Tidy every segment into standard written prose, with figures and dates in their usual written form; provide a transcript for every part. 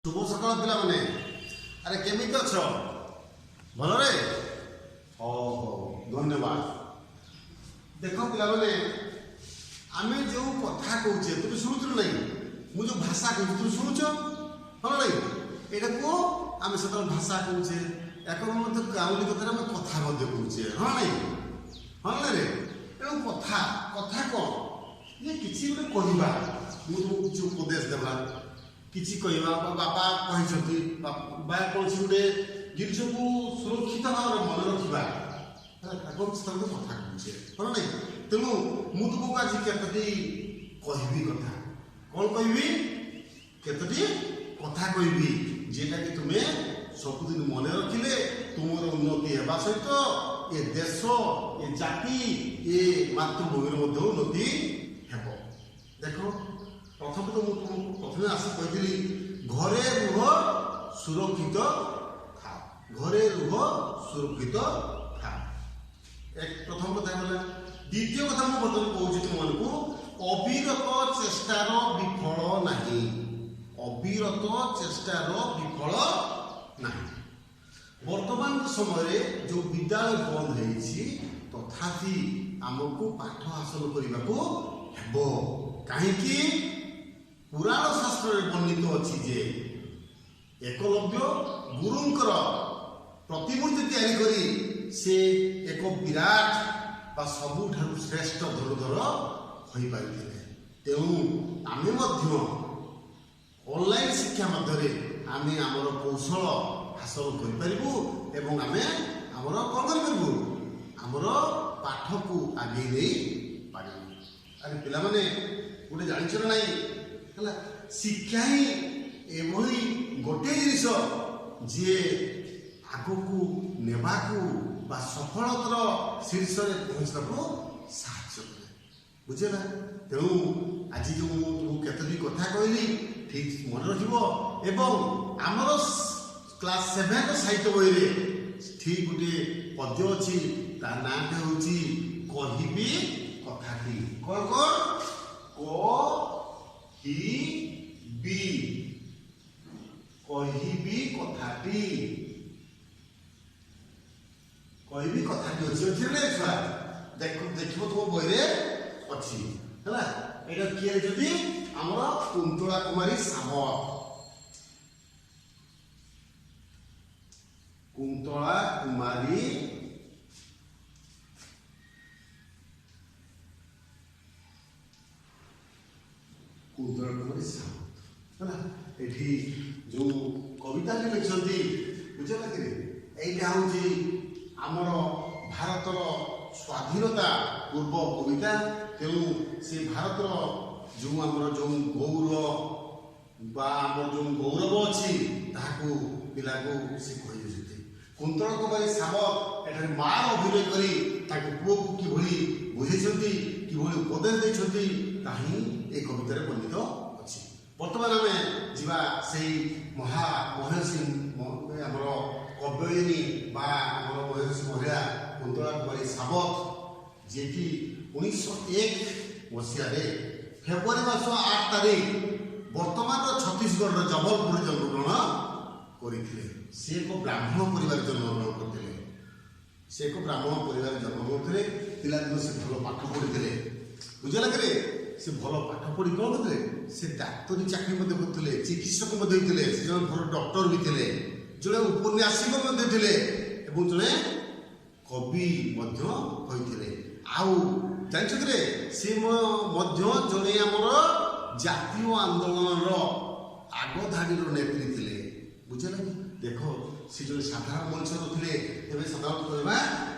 ଶୁଭ ସକାଳ ପିଲାମାନେ। ଆରେ କେମିତି ଅଛ? ଭଲରେ? ହଉ ହଉ, ଧନ୍ୟବାଦ। ଦେଖ ପିଲାମାନେ, ଆମେ ଯେଉଁ କଥା କହୁଛେ ତୁମେ ଶୁଣୁଛ ନା ନାହିଁ? ମୁଁ ଯେଉଁ ଭାଷା କହୁଛି ତୁମେ ଶୁଣୁଛ, ହଁ ନା ନାହିଁ? ଏଇଟାକୁ ଆମେ ସେତେବେଳେ ଭାଷା କହୁଛେ, ୟାକୁ ମଧ୍ୟ ଗାଉଁଲି କଥାରେ ଆମେ କଥା ମଧ୍ୟ କହୁଛେ, ହଁ ନା ନାହିଁ? ହଁ ନା ରେ? ତେଣୁ କଥା କଥା କ'ଣ? ଇଏ କିଛି ଗୋଟେ କହିବା, ମୁଁ ତୁମକୁ କିଛି ଉପଦେଶ ଦେବା, କିଛି କହିବା ବା ବାପା କହିଛନ୍ତି ବା କୌଣସି ଗୋଟେ ଜିନିଷକୁ ସୁରକ୍ଷିତ ଭାବରେ ମନେ ରଖିବା, ହେଲା, ତାକୁ ସେତେବେଳେ କଥା କହୁଛେ, ହଁ ନା ନାହିଁ? ତେଣୁ ମୁଁ ତୁମକୁ ଆଜି କେତୋଟି କହିବି କଥା। କ'ଣ କହିବି? କେତୋଟି କଥା କହିବି ଯେଟାକି ତୁମେ ସବୁଦିନ ମନେ ରଖିଲେ ତୁମର ଉନ୍ନତି ହେବା ସହିତ ଏ ଦେଶ, ଏ ଜାତି, ଏ ମାତୃଭୂମିର ମଧ୍ୟ ଉନ୍ନତି ହେବ। ଦେଖ, ପ୍ରଥମେ ତ ମୁଁ ତୁମକୁ ପ୍ରଥମେ ଆସି କହିଥିଲି, ଘରେ ରୁହ ସୁରକ୍ଷିତ ଥାଅ, ଘରେ ରୁହ ସୁରକ୍ଷିତ ଥାଅ। ଏକ ପ୍ରଥମ କଥା ହେଲା। ଦ୍ୱିତୀୟ କଥା ମୁଁ ବର୍ତ୍ତମାନ କହୁଛି ତୁମମାନଙ୍କୁ, ଅବିରତ ଚେଷ୍ଟାର ବିଫଳ ନାହିଁ, ଅବିରତ ଚେଷ୍ଟାର ବିଫଳ ନାହିଁ। ବର୍ତ୍ତମାନ ସମୟରେ ଯେଉଁ ବିଦ୍ୟାଳୟ ବନ୍ଦ ହେଇଛି, ତଥାପି ଆମକୁ ପାଠ ହାସଲ କରିବାକୁ ହେବ। କାହିଁକି? ପୁରାଣ ଶାସ୍ତ୍ରରେ ବର୍ଣ୍ଣିତ ଅଛି ଯେ ଏକଲବ୍ୟ ଗୁରୁଙ୍କର ପ୍ରତିମୂର୍ତ୍ତି ତିଆରି କରି ସେ ଏକ ବିରାଟ ବା ସବୁଠାରୁ ଶ୍ରେଷ୍ଠ ଧନୁର୍ଦ୍ଧର ହୋଇପାରିଥିଲେ। ତେଣୁ ଆମେ ମଧ୍ୟ ଅନଲାଇନ୍ ଶିକ୍ଷା ମଧ୍ୟରେ ଆମେ ଆମର କୌଶଳ ହାସଲ କରିପାରିବୁ ଏବଂ ଆମେ ଆମର କ'ଣ କରିପାରିବୁ? ଆମର ପାଠକୁ ଆଗେଇ ନେଇ ପାରିବୁ। ଆରେ ପିଲାମାନେ, ଗୋଟେ ଜାଣିଛ ନା ନାହିଁ? ହେଲା, ଶିକ୍ଷା ହିଁ ଏଭଳି ଗୋଟିଏ ଜିନିଷ ଯିଏ ଆଗକୁ ନେବାକୁ ବା ସଫଳତାର ଶୀର୍ଷରେ ପହଞ୍ଚିବାକୁ ସାହାଯ୍ୟ କରେ, ବୁଝିଲା? ତେଣୁ ଆଜି ଯେଉଁ ମୁଁ ତୁମକୁ କେତୋଟି କଥା କହିଲି, ଠିକ୍ ମନେ ରଖିବ। ଏବଂ ଆମର କ୍ଲାସ୍ 7 ସାହିତ୍ୟ ବହିରେ ଠିକ୍ ଗୋଟିଏ ପଦ୍ୟ ଅଛି, ତା ନାଁଟା ହେଉଛି କହିବି କଥାଟି। କ'ଣ କ'ଣ? କହିବି, କହିବି କଥାଟି, କହିବି କଥାଟି ଅଛି, ଅଛି ନା ଛୁଆ? ଦେଖ, ଦେଖିବ ତୁମ ବହିରେ ଅଛି, ହେଲା। ଏଇଟା କିଏ ଲେଖିଛନ୍ତି? ଆମର କୁନ୍ତଳା କୁମାରୀ ସାମଲ। କୁନ୍ତଳା କୁମାରୀ, କୁନ୍ତଳା କୁମାରୀ ସାମନ୍ତ, ହେଲା। ଏଠି ଯେଉଁ କବିତାଟି ଲେଖିଛନ୍ତି, ବୁଝିଲା କି? ଏଇଟା ହେଉଛି ଆମର ଭାରତର ସ୍ୱାଧୀନତା ପୂର୍ବ କବିତା। ତେଣୁ ସେ ଭାରତର ଯେଉଁ ଆମର ଯେଉଁ ଗୌରବ ବା ଆମର ଯେଉଁ ଗୌରବ ଅଛି, ତାହାକୁ ପିଲାକୁ ସେ କହିଦେଉଛନ୍ତି। କୁନ୍ତଳ କୁମାରୀ ସାମନ୍ତ ଏଠାରେ ମାର ଅଭିନୟ କରି ତାଙ୍କ ପୁଅକୁ କିଭଳି ବୁଝେଇଛନ୍ତି, କିଭଳି ଉପଦେଶ ଦେଇଛନ୍ତି, ତାହା ହିଁ ଏ କବିତାରେ ବର୍ଣ୍ଣିତ ଅଛି। ବର୍ତ୍ତମାନ ଆମେ ଯିବା ସେଇ ମହା ମହର୍ଷି ଆମର କବୟିନୀ ବା ଆମର ମହର୍ଷି ମହିଳା କୁନ୍ତଳା କୁମାରୀ ସାବତ, ଯିଏକି 1901 ମସିହାରେ ଫେବୃଆରୀ ମାସ 8 ତାରିଖ ବର୍ତ୍ତମାନର ଛତିଶଗଡ଼ର ଜବଲପୁରରେ ଜନ୍ମଗ୍ରହଣ କରିଥିଲେ। ସେ ଏକ ବ୍ରାହ୍ମଣ ପରିବାରରେ ଜନ୍ମଗ୍ରହଣ କରିଥିଲେ। ସେ ଏକ ବ୍ରାହ୍ମଣ ପରିବାରରେ ଜନ୍ମ କରୁଥିଲେ। ପିଲାଦିନ ସେ ଭଲ ପାଠ ପଢ଼ିଥିଲେ, ବୁଝିଲା କିରେ? ସେ ଭଲ ପାଠ ପଢ଼ି କ'ଣ କରୁଥିଲେ? ସେ ଡାକ୍ତରୀ ଚାକିରି ମଧ୍ୟ କରୁଥିଲେ, ଚିକିତ୍ସକ ମଧ୍ୟ ହେଇଥିଲେ। ସେ ଜଣେ ଭଲ ଡକ୍ଟର ବି ଥିଲେ, ଜଣେ ଉପନ୍ୟାସିକ ମଧ୍ୟ ଥିଲେ ଏବଂ ଜଣେ କବି ମଧ୍ୟ ହୋଇଥିଲେ। ଆଉ ଜାଣିଛ କିରେ, ସେ ମଧ୍ୟ ଜଣେ ଆମର ଜାତୀୟ ଆନ୍ଦୋଳନର ଆଗଧାଡ଼ିର ନେତ୍ରୀ ଥିଲେ, ବୁଝିଲା କି? ଦେଖ, ସେ ଜଣେ ସାଧାରଣ ମଣିଷ ନଥିଲେ। ତେବେ ସାଧାରଣତଃ କହିବା,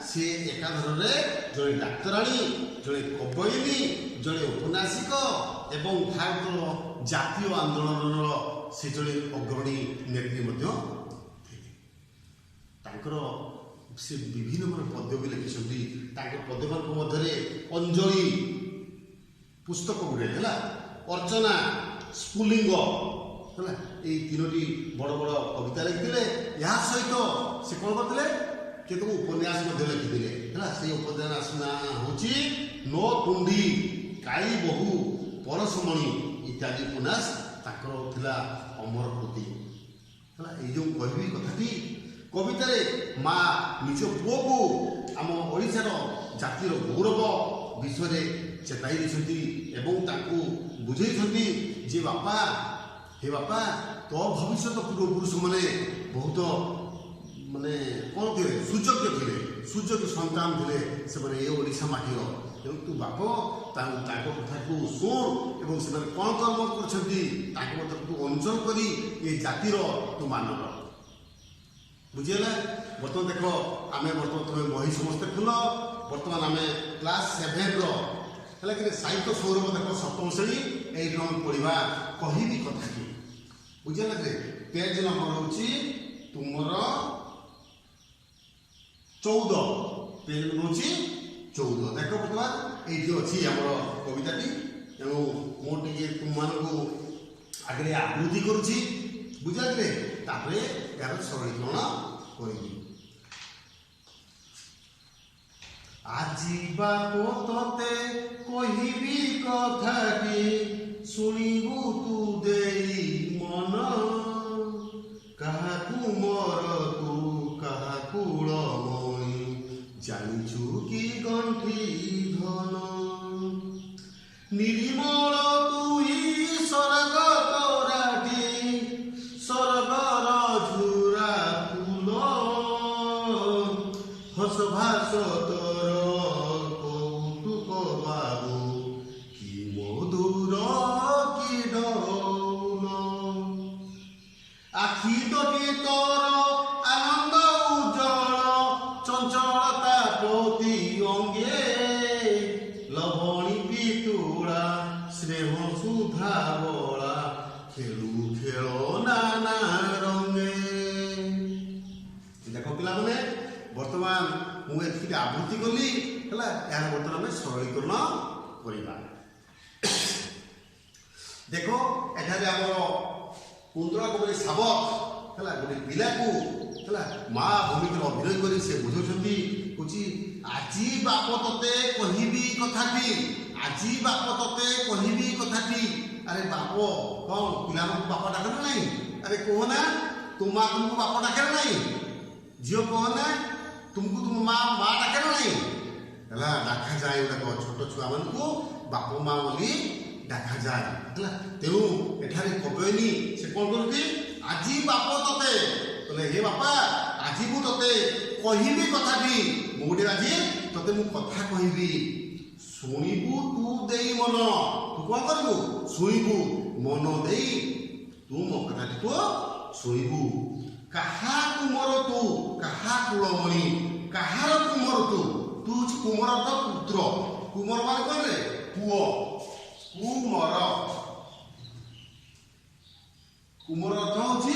ସେ ଏକାଧାରରେ ଜଣେ ଡାକ୍ତରାଣୀ, ଜଣେ କବୟିନୀ, ଜଣେ ଉପନ୍ୟାସିକ ଏବଂ ଭାରତର ଜାତୀୟ ଆନ୍ଦୋଳନର ସେ ଜଣେ ଅଗ୍ରଣୀ ନେତ୍ରୀ ମଧ୍ୟ ଥିଲେ। ତାଙ୍କର ସେ ବିଭିନ୍ନ ପ୍ରକାର ପଦ୍ୟ ବି ଲେଖିଛନ୍ତି। ତାଙ୍କ ପଦ୍ୟମାନଙ୍କ ମଧ୍ୟରେ ଅଞ୍ଜଳି ପୁସ୍ତକ ଗୁଡ଼େ ହେଲା, ଅର୍ଚ୍ଚନା, ସ୍ଫୁଲିଙ୍ଗ, ହେଲା, ଏଇ ତିନୋଟି ବଡ଼ ବଡ଼ କବିତା ଲେଖିଥିଲେ। ଏହା ସହିତ ସେ କ'ଣ କରିଥିଲେ? କେତେକ ଉପନ୍ୟାସ ମଧ୍ୟ ଲେଖିଥିଲେ, ହେଲା। ସେଇ ଉପନ୍ୟାସ ନାଁ ହେଉଛି ନୋ ତୁଣ୍ଡି, କାଳୀ ବୋହୂ, ପରଶମଣି ଇତ୍ୟାଦି ଉପନ୍ୟାସ ତାଙ୍କର ଥିଲା ଅମର କୃତି। ହେଲା, ଏଇ ଯେଉଁ କହିବି କଥାଟି କବିତାରେ ମା ନିଜ ପୁଅକୁ ଆମ ଓଡ଼ିଶାର ଜାତିର ଗୌରବ ବିଷୟରେ ଚେତାଇ ଦେଇଛନ୍ତି ଏବଂ ତାକୁ ବୁଝେଇଛନ୍ତି ଯେ ବାପା, ହେ ବାପା, ତୋ ଭବିଷ୍ୟତ ପୂର୍ବପୁରୁଷମାନେ ବହୁତ ମାନେ କ'ଣ ଥିଲେ? ସୁଯୋଗ୍ୟ ଥିଲେ, ସୁଯୋଗ୍ୟ ସନ୍ତାନ ଥିଲେ ସେମାନେ ଏ ଓଡ଼ିଶା ମାଟିର। ତେଣୁ ତୁ ବାପ ତାଙ୍କ କଥାକୁ ଶୁଣ ଏବଂ ସେମାନେ କ'ଣ କର୍ମ କରୁଛନ୍ତି ତାଙ୍କ କଥାକୁ ତୁ ଅନୁସରଣ କରି ଏ ଜାତିର ତୁ ମାନବ। ବୁଝିହେଲା? ବର୍ତ୍ତମାନ ଦେଖ, ଆମେ ବର୍ତ୍ତମାନ ତୁମେ ବହି ସମସ୍ତେ ଖୋଲ। ବର୍ତ୍ତମାନ ଆମେ କ୍ଲାସ୍ 7ର, ହେଲା କି, ସାହିତ୍ୟ ସୌରଭ ଦେଖ, ସପ୍ତମ ଶ୍ରେଣୀ, ଏଇଠି ଆମେ ପଢ଼ିବା କହିବି କଥାଟି। ବୁଝିହେଲା କି? ପେଜ୍ ନମ୍ବର ହେଉଛି ତୁମର 14। ପେଜ୍ ନମ୍ବର ହେଉଛି 14। ଦେଖ, ବର୍ତ୍ତମାନ ଏଇଠି ଅଛି ଆମର କବିତାଟି। ତେଣୁ ମୁଁ ଟିକେ ତୁମମାନଙ୍କୁ ଆଗରେ ଆବୃତ୍ତି କରୁଛି, ବୁଝିଲା କି? ତାପରେ ଏହାର ସରଳୀକରଣ କରିବି। ଆଜି ବାପ ତତେ କହିବି କଥାଟି, ଶୁଣିବୁ ତୁ ଦେଇ ମନ। କାହାକୁ ମୋର ତୁ କାହା କୁଳମଣି, ଜାଣିଛୁ କି ଗଣ୍ଠି ଧନ? ନିର୍ମଳ ତୁଇ ସରଗ ତରାଟି, ସରଗର ଝୁରା ଫୁଲ। ହସ ଭାସ ତୋର କୌତୁକ ବାବୁ, କି ମଧୁର କି ଡଉଲ। ଆଖି ଦୋଟି ତୋର ଆନନ୍ଦ ଉଜ୍ଜଳ, ଚଞ୍ଚଳତା ପ୍ରତି ଅଙ୍ଗେ। ଲବଣୀ ପିତୁଳା ସ୍ନେହ ସୁଧା ବଳା, ଖେଳୁ ଖେଳ ନାନା ରଙ୍ଗେ। ଦେଖ ପିଲାମାନେ, ବର୍ତ୍ତମାନ ମୁଁ ଏତିକି ଆବୃତ୍ତି କଲି, ହେଲା? ଏହାର ବର୍ତ୍ତମାନ ଆମେ ସରଳୀକରଣ କରିବା। ଦେଖ, ଏଠାରେ ଆମର କୁନ୍ତଳା କୁମାରୀ ସାବତ, ହେଲା, ଗୋଟେ ପିଲାକୁ, ହେଲା, ମା ଭୂମିକାରେ ଅଭିନୟ କରି ସେ ବୁଝାଉଛନ୍ତି। କହୁଛି, ଆଜି ବାପ ତତେ କହିବି କଥାଟି, ଆଜି ବାପ ତତେ କହିବି କଥାଟି। ଆରେ ବାପ କ'ଣ ପିଲାମାନଙ୍କୁ ବାପ ଡାକରେ ନାହିଁ? ଆରେ କୁହ ନା, ତୁମ ମା ତୁମକୁ ବାପ ଡାକରେ ନାହିଁ? ଝିଅ କହ ନା, ତୁମକୁ ତୁମ ମା ମା ଡାକରେ ନାହିଁ? ହେଲା, ଡାକାଯାଏ। ଏଗୁଡ଼ାକ ଛୋଟ ଛୁଆମାନଙ୍କୁ ବାପ ମା ବୋଲି ଡାକାଯାଏ, ହେଲା? ତେଣୁ ଏଠାରେ କବୟିନୀ ସେ କ'ଣ କରୁଛି? ଆଜି ବାପ ତତେ କହିଲେ, ହେ ବାପା, ଆଜି ମୁଁ ତତେ କହିବି କଥାଟି। ମୁଁ ଗୋଟେ ଆଜି ତତେ ମୁଁ କଥା କହିବି, ଶୁଣିବୁ ତୁ ଦେଇ ମନ। ତୁ କ'ଣ କରିବୁ? ଶୁଣିବୁ ମନ ଦେଇ, ତୁ ମୋ କଥାଟିକୁ ଶୁଣିବୁ। କାହା କୁମର ତୁ କାହା କୁଳମଣି? କାହାର କୁମର ତୁ? ତୁ ହଉଛି କୁମର ତ ପୁତ୍ର। କୁମର ମାନେ କ'ଣ ରେ? ପୁଅ। କୁମର, କୁମର ଅର୍ଥ ହଉଛି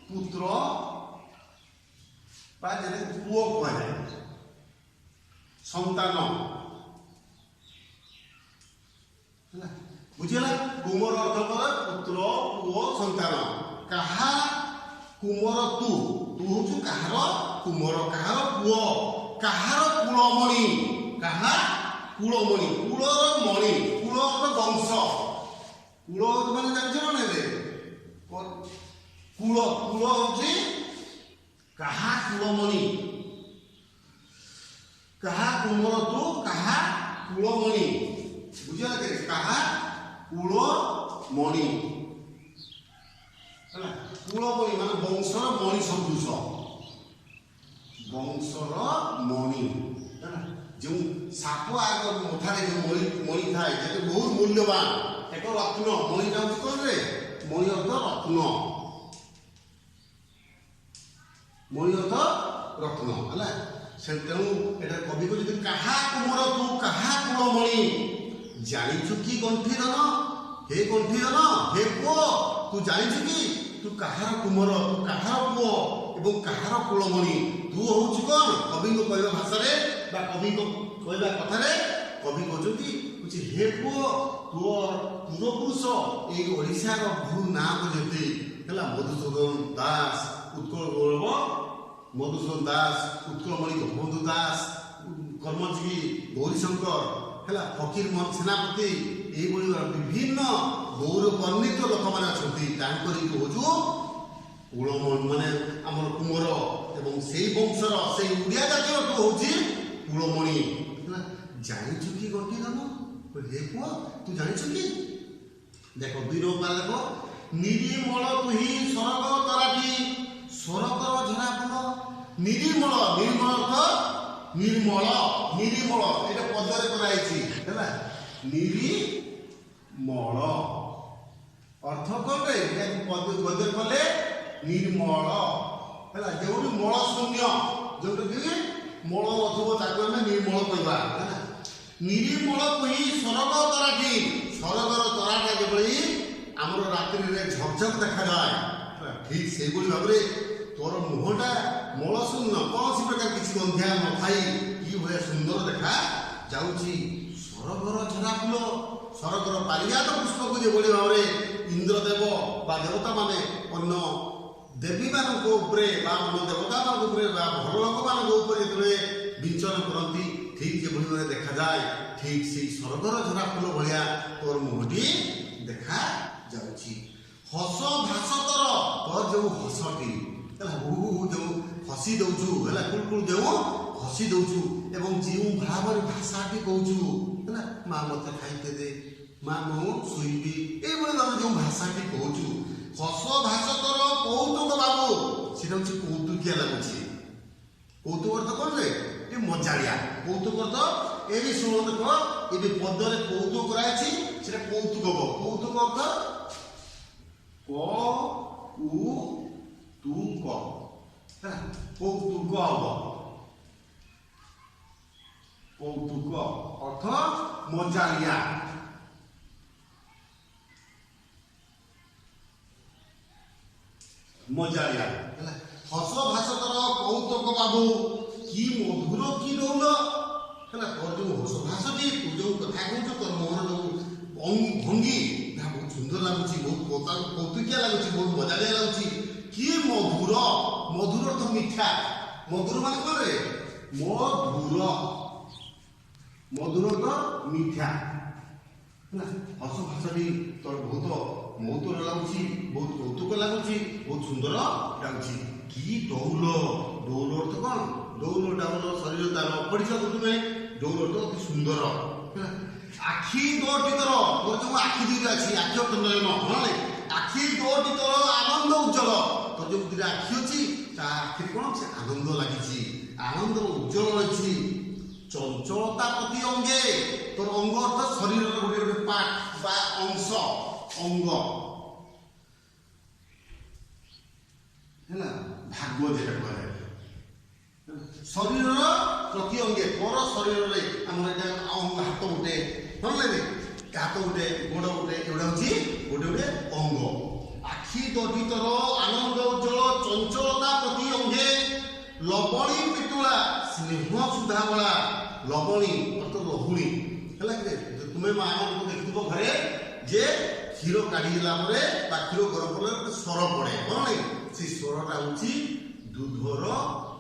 ପୁତ୍ର ବା ଯେଟାକୁ ପୁଅ କୁହାଯାଏ, ସନ୍ତାନ। ହେଲା, ବୁଝିହେଲା? କୁମର ଅର୍ଥ କର ପୁତ୍ର, ପୁଅ, ସନ୍ତାନ। କାହା କୁମର ତୁ? ତୁ ହଉଛୁ କାହାର କୁମର, କାହାର ପୁଅ। କାହାର କୁଳମଣି? କାହା କୁଳମଣି? କୁଳର ମଣି। କୁଳର ବଂଶ। କୁଳ ମାନେ ଜାଣିଛ ନା ନାଇଁ ରେ? କୁଳ, କୁଳ ହଉଛି କାହା କୁଳମଣି। କାହା କୁମର ତୁ କାହା କୁଳମଣି? ବୁଝିଲା କି? କାହା କୁଳମଣି, ହେଲା? କୁଳମଣି ମାନେ ବଂଶର ମଣି ସଦୃଶ, ବଂଶର ମଣି, ହେଲା? ଯେଉଁ ସାପ ଆଗ ମଥାରେ ଯେଉଁ ମଣି ମଣି ଥାଏ, ଯେତେ ବହୁତ ମୂଲ୍ୟବାନ ଏକ ରତ୍ନ। ମଣିଟା ହଉଛି କ'ଣ ରେ? ମଣି ଅର୍ଥ ରତ୍ନ। ମଣି ଅର୍ଥ ରତ୍ନ, ହେଲା? ସେ ତେଣୁ ଏଟା କବି କହୁଛନ୍ତି, କାହା କୁମର ତୁ କାହା କୁଳମଣି, ଜାଣିଛୁ କି ଗଣ୍ଠିଧନ? ହେ ଗଣ୍ଠିଧନ, ହେ ପୁଅ, ତୁ ଜାଣିଛୁ କି ତୁ କାହାର କୁମର, ତୁ କାହାର ପୁଅ ଏବଂ କାହାର କୁଳମଣି? ତୁ ହଉଛୁ କ'ଣ? କବିଙ୍କ କହିବା ଭାଷାରେ ବା କବିଙ୍କ କହିବା କଥାରେ କବି କହୁଛନ୍ତି, କହୁଛି, ହେ ପୁଅ, ତୋ ପୂର୍ବପୁରୁଷ ଏଇ ଓଡ଼ିଶାର ବହୁ ନାଁ କରିଛନ୍ତି, ହେଲା? ମଧୁସୂଦନ ଦାସ, ଉତ୍କଳ ଗୌରବ ମଧୁସୂଦନ ଦାସ, ଉତ୍କଳମଣି ଗୋପବନ୍ଧୁ ଦାସ, କର୍ମଜୀବୀ ଗୌରୀଶଙ୍କର, ହେଲା, ଫକୀର ମୋହନ ସେନାପତି, ଏଇଭଳି ବିଭିନ୍ନ ଗୌରବାନ୍ୱିତ ଲୋକମାନେ ଅଛନ୍ତି। ତାଙ୍କରି ତୁ ହଉଛୁ କୁଳ ମାନେ ଆମର କୁମର ଏବଂ ସେଇ ବଂଶର ସେଇ ଓଡ଼ିଆ ଜାତିର ତୁ ହେଉଛି କୁଳମଣି। ହେଲା, ଜାଣିଛୁ କି ଗଣ୍ଠି ଧନ? ହେ ପୁଅ, ତୁ ଜାଣିଛୁ କି? ଦେଖ, ଦୁଇ ନମ୍ବର ଦେଖ। ନିରିମଳ ତୁହି ସରଗ ତରାଟି, ସରଗର ଝରା ଫୁଲ। ନିରିମଳ, ନିର୍ମଳ ଅର୍ଥ ନିର୍ମଳ, ନିରିମଳ ଏଇଟା ପଦରେ କରାଯାଇଛି। ହେଲା, ନିରିମଳ ଅର୍ଥ କଣ ରେ? ଏଟାକୁ ଗଦ୍ୟରେ କଲେ ନିର୍ମଳ। ହେଲା, ଯେଉଁଠି ମଳ ଶୂନ୍ୟ, ଯେଉଁଠି କି ମଳ ନଥିବ, ତାକୁ ଆମେ ନିର୍ମଳ କହିବା। ହେଲା, ନିରିମଳ କୁହି ସରଗ ତରାଟି, ସରଗର ତରାଟା ଯେଭଳି ଆମର ରାତ୍ରିରେ ଝକଝକ ଦେଖାଯାଏ, ହେଲା, ଠିକ ସେଇଭଳି ଭାବରେ ତୋର ମୁହଁଟା ମଳ ଶୂନ୍ୟ, କୌଣସି ପ୍ରକାର କିଛି ଗନ୍ଧିଆ ନଥାଇ କି ଭଳିଆ ସୁନ୍ଦର ଦେଖା ଯାଉଛି। ସରଗର ଝରା ଫୁଲ, ସରଗର ପାରିଜାତ ପୁଷ୍ପକୁ ଯେଭଳି ଭାବରେ ଇନ୍ଦ୍ରଦେବ ବା ଦେବତାମାନେ ଅନ୍ୟ ଦେବୀମାନଙ୍କ ଉପରେ ବା ଅନ୍ୟ ଦେବତାମାନଙ୍କ ଉପରେ ବା ଭଲ ଲୋକମାନଙ୍କ ଉପରେ ଯେତେବେଳେ ବିଞ୍ଚନ କରନ୍ତି, ଠିକ ଯେଭଳି ଭାବରେ ଦେଖାଯାଏ, ଠିକ ସେଇ ସରଗର ଝରା ଫୁଲ ଭଳିଆ ତୋର ମୁହଁଟି ଦେଖା ଯାଉଛି। ହସ ଭାସ ତୋର, ତୋର ଯେଉଁ ହସଟି ହେଲା, ହୁ ହୁ ଯେଉଁ ହସି ଦଉଛୁ, ହେଲା, କୁଳ କୁଳ ଯେଉଁ ହସି ଦଉଛୁ ଏବଂ ଯେଉଁ ଭାବରେ ଭାଷାଟି କହୁଛୁ, ହେଲା, ମା ମତେ ଖାଇତେ ଦେ, ମା ମୁଁ ଶୋଇବି, ଏଇଭଳି ଭାବରେ ଯେଉଁ ଭାଷାଟି କହୁଛୁ, ହସ ଭାସ ତୋର କୌତୁକ ବାବୁ, ସେଟା ହଉଛି କୌତୁକିଆ ଲାଗୁଛି। କୌତୁକ ଅର୍ଥ କଣ ରେ? ଟିକେ ମଜାଳିଆ କୌତୁକ ଅର୍ଥ। ଏବେ ଶୁଣ, ଦେଖ, ଏବେ ପଦରେ କୌତୁକ କରାଯାଇଛି, ସେଟା କୌତୁକ ହବ। କୌତୁକ ଅର୍ଥ କ ଉ ତୁ କ, ହେଲା, କୌତୁକ ହବ। କୌତୁକ ଅର୍ଥ ମଜାଳିଆ। ମଜାଳିଆ ହେଲା। ହସ ଭାସ ତୋର କୌତୁକ ବାବୁ, କି ମଧୁର କି ଡଉଲ। ହେଲା, ତୋର ଯୋଉ ହସ ଭାସଟି, ତୁ ଯୋଉ କଥା କହୁଛୁ, ତୋର ମୁହଁର ଯୋଉ ଭଙ୍ଗୀ, ତାହା ବହୁତ ସୁନ୍ଦର ଲାଗୁଛି, ବହୁତ କୌତୁକିଆ ଲାଗୁଛି, ବହୁତ ମଜାଳିଆ ଲାଗୁଛି। କି ମଧୁର, ମଧୁର ତ ମିଠା। ମଧୁର ମାନେ କଣ ରେ? ମଧୁର, ମଧୁର ତ ମିଠା। ହେଲା, ହସ ଭାସଟି ତୋର ବହୁତ ମଧୁର ଲାଗୁଛି, ବହୁତ କୌତୁକ ଲାଗୁଛି, ବହୁତ ସୁନ୍ଦର ଲାଗୁଛି। କି ଡଉଲ, ଡଉଲ ଅର୍ଥ କଣ? ଡଉଲ, ଡାଉଲ ଶରୀର ତାର ପଢିଛ ତ ତୁମେ। ଡଉଲ ଅର୍ଥ ଅତି ସୁନ୍ଦର। ହେଲା, ଆଖି ଦୋଟି ତୋର, ତୋର ଯୋଉ ଆଖି ଦୁଇଟା ଅଛି, ଆଖି ଅର୍ଥ ନୟନ, ହଁ ନାଇଁ? ଆଖି ଦୋଟି ତୋର ଆନନ୍ଦ ଉଜ୍ଜଳ, ତୋର ଯୋଉ ଦୁଇଟା ଆଖି ଅଛି, ତା ଆଖିରେ କଣ ଅଛି? ଆନନ୍ଦ ଲାଗିଛି, ଆନନ୍ଦର ଉଜ୍ଜଳ ଅଛି। ଚଞ୍ଚଳତା ପ୍ରତି ଅଙ୍ଗେ, ତୋର ଅଙ୍ଗ ଅର୍ଥ ଶରୀରର ଗୋଟେ ଗୋଟେ ପାର୍ଟ ବା ଅଂଶ, ଅଙ୍ଗ ହେଲା ଭାଗ ଯେଟା କୁହାଯାଏ। ଶରୀରର ପ୍ରତି ଅଙ୍ଗେ, ତୋର ଶରୀରରେ ଆମର ଏଇଟା ଅଙ୍ଗ, ହାତ ଗୋଟେ, ହଁ ନାଇଁ? ହାତ ଗୋଟେ, ଗୋଡ଼ ଗୋଟେ, ଏଗୁଡ଼ା ହଉଛି ଗୋଟେ ଗୋଟେ ଅଙ୍ଗ। ଆଖି ଦୋଟି ତୋର ଆନନ୍ଦ ଉଜ୍ଜଳ, ଚଞ୍ଚଳତା ପ୍ରତି ଅଙ୍ଗେ, ଲବଣୀ ପିତୁଳା ସ୍ନେହ ସୁଧାବଳା। ଲବଣୀ ଅର୍ଥ ଲହୁଣୀ। ହେଲା କି? ତୁମେ ମା ମାନଙ୍କୁ ଦେଖିଥିବ ଘରେ ଯେ କ୍ଷୀର କାଢିଲା ପରେ ବା କ୍ଷୀର ଗରମ କଲେ ଗୋଟେ ସର ପଡେ, ହଁ ନାଇଁ? ସେଇ ସରଟା ହଉଛି ଦୁଧର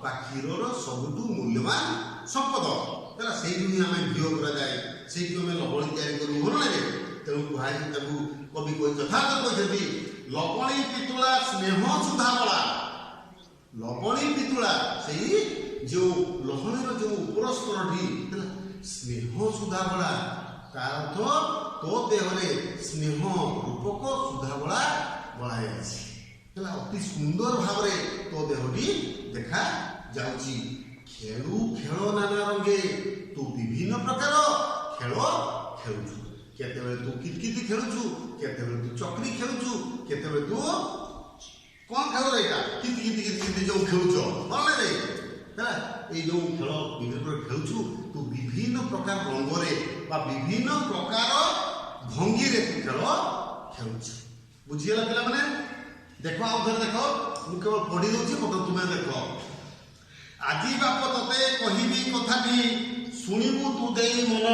ବା କ୍ଷୀରର ସବୁଠୁ ମୂଲ୍ୟବାନ ସମ୍ପଦ। ହେଲା, ସେଇଠୁ ହିଁ ଆମେ ଘିଅ କରାଯାଏ, ସେଇଠୁ ଆମେ ଲବଣୀ ତିଆରି କରୁ, ହଁ ନାଇଁ? ତେଣୁ କୁହାଯାଇଛି, ତାକୁ କବି କହି ଯଥାର୍ଥ କହିଛନ୍ତି, ଲବଣୀ ପିତୁଳା ସ୍ନେହ ସୁଧାବଳା। ଲବଣୀ ପିତୁଳା, ସେଇ ଯେଉଁ ଲହୁଣୀର ଯେଉଁ ଉପର ସ୍ତରଟି, ହେଲା, ସ୍ନେହ ସୁଧାବଳା, ତାର ଅର୍ଥ ତୋ ଦେହରେ ସ୍ନେହ ରୂପକ ସୁଧାବଳା ବଳା ଯାଇଛି। ହେଲା, ଅତି ସୁନ୍ଦର ଭାବରେ ତୋ ଦେହଟି ଦେଖା ଯାଉଛି। ଖେଳୁ ଖେଳ ନାନା ରଙ୍ଗେ, ତୁ ବିଭିନ୍ନ ପ୍ରକାର ଖେଳ ଖେଳୁଛୁ। କେତେବେଳେ ତୁ କିତକିତି ଖେଳୁଛୁ, କେତେବେଳେ ତୁ ଚକ୍ରି ଖେଳୁଛୁ, କେତେବେଳେ ତୁ କଣ ଖେଳ ଏଇଟା, କିତି କିତି କିତି କିତି ଯୋଉ ଖେଳୁଛ, କଣ ରେ? ହେଲା, ଏଇ ଯୋଉ ଖେଳ ବିଭିନ୍ନ ପ୍ରକାର ଖେଳୁଛୁ ତୁ, ବିଭିନ୍ନ ପ୍ରକାର ରଙ୍ଗରେ ବା ବିଭିନ୍ନ ପ୍ରକାର ଭଙ୍ଗୀରେ ତୁ ଖେଳ ଖେଳୁଛୁ। ବୁଝିଗଲା ପିଲାମାନେ? ଦେଖ, ଆଉ ଥରେ ଦେଖ, ମୁଁ କେବଳ ପଢି ଦଉଛି, ବର୍ତ୍ତମାନ ତୁମେ ଦେଖ। ଆଜି ବାପ ତତେ କହିବି କଥାଟି, ଶୁଣିବୁ ତୁ ଦେଇ ମନ,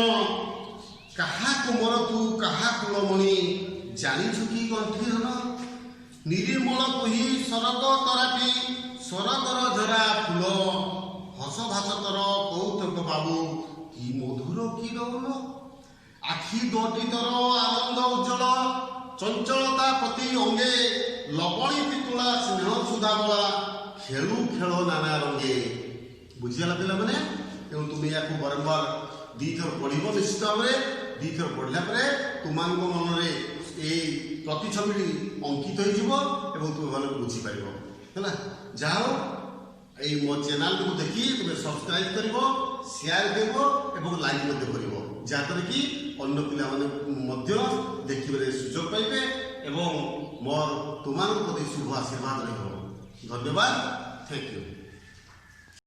କାହା କୁମର ତୁ କାହା କୁଳମଣି, ଜାଣିଛୁ କି ଗଣ୍ଠି ଧନ? ନିରିମଳ କୁହି ସରଗ ତରାଟି, ସରଗର ଝରା ଫୁଲ, ହସ ଭାସ ତୋର କୌତୁକ ବାବୁ, କି ମଧୁର କି ରଉଲ। ଆଖି ଦୋଟି ତୋର ଆନନ୍ଦ ଉଜ୍ଜଳ, ଚଞ୍ଚଳତା ପ୍ରତି ଅଙ୍ଗେ, ଲବଣୀ ପିତୁଳା ସ୍ନେହ ବଳା ଖେଳୁ ଖେଳ ନାନା ରଙ୍ଗେ। ବୁଝିଗଲା ପିଲାମାନେ? ତେଣୁ ତୁମେ ୟାକୁ ବାରମ୍ବାର ଦୁଇଥର ପଢ଼ିବ। ନିଶ୍ଚିତ ଭାବରେ ଦୁଇଥର ପଢ଼ିଲା ପରେ ତୁମମାନଙ୍କ ମନରେ ଏଇ ପ୍ରତିଛବିଟି ଅଙ୍କିତ ହେଇଯିବ ଏବଂ ତୁମେ ଭଲ ବୁଝିପାରିବ। ହେଲା, ଯାହା ହଉ, ଏଇ ମୋ ଚ୍ୟାନେଲଟିକୁ ଦେଖି ତୁମେ ସବସ୍କ୍ରାଇବ୍ କରିବ, ସେୟାର କରିବ ଏବଂ ଲାଇକ୍ ମଧ୍ୟ କରିବ, ଯାହାଦ୍ୱାରା କି ଅନ୍ୟ ପିଲାମାନେ ମଧ୍ୟ ଦେଖିବାରେ ସୁଯୋଗ ପାଇବେ ଏବଂ ମୋର ତୁମମାନଙ୍କ ପ୍ରତି ଶୁଭ ଆଶୀର୍ବାଦ ରହିବ। ଧନ୍ୟବାଦ, thank you.